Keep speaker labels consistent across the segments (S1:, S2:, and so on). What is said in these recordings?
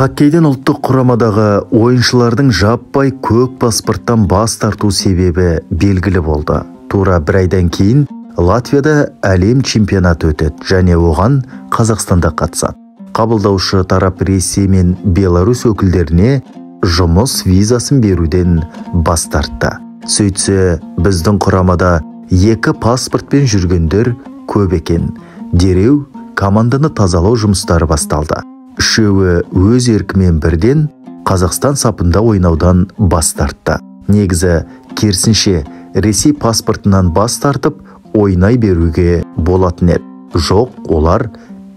S1: Хоккейден ұлттық құрамадағы ойыншылардың жаппай көк паспорттан бас тарту себебі белгілі болды. Тура бір айдан кейін Латвияда әлем чемпионаты өтеді және оған Қазақстанда қатысады. Қабылдаушы тарап Ресей мен Беларусь өкілдеріне жұмыс визасын беруден бас тартты. Сөйтсе, біздің құрамада екі паспортпен жүргендер көп екен. Дереу команданы тазалау жұмыстары басталды. Үшеуі өз еркімен бірден Қазақстан сапында ойнаудан бас тартты. Негізі, керісінше, Ресей паспортынан бас тартып, ойнай беруге болатын еді. Жоқ, олар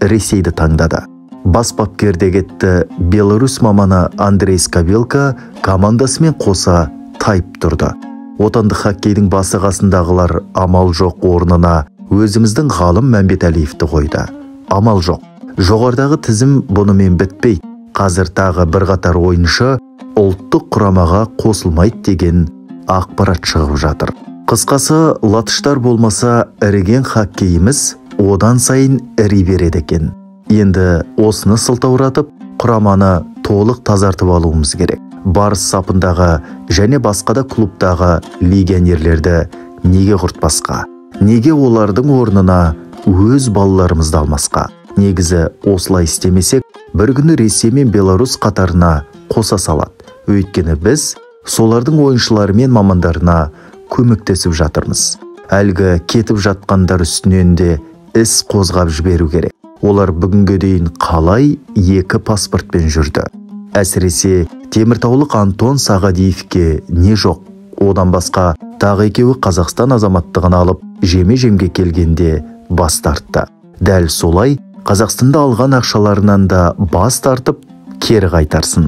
S1: Ресейді таңдады. Бас бапкер де кетті, Беларусь маманы Андрей Скабелка командасымен қоса тайып тұрды. Отандық хоккейдің басы қасындағылар амал жоқ орнына өзіміздің Ғалым Мәмбетәлиевті қойды. Амал жоқ. Жоғарыдағы тізім бұнымен бітпейді. Қазір тағы бірқатар ойыншы ұлттық құрамаға қосылмайды деген ақпарат шығып жатыр. Қысқасы, латыштар болмаса іріген хоккейіміз одан сайын ірі береді екен. Енді осыны сылтауратып, құраманы толық тазартып алуымыз керек. Барыс сапындағы және басқа да клубтағы легионерлерді неге құртпасқа? Неге олардың орнына өз балаларымызды алмасқа? Негізі осылай істемесек, бір күні Ресей мен Беларусь қатарына қоса салады. Өйткені біз солардың ойыншылары мен мамандарына көмектесіп жатырмыз. Әлгі кетіп жатқандар үстінен де іс қозғап жіберу керек. Олар бүгінге дейін қалай екі паспортпен жүрді? Әсіресе теміртаулық Антон Сағадиевке не жоқ? Одан басқа тағы екеуі Қазақстан азаматтығын алып, жеме-жемге келгенде бас тартты. Дәл солай Қазақстанда алған ақшаларынан да бас тартып, кері қайтарсын.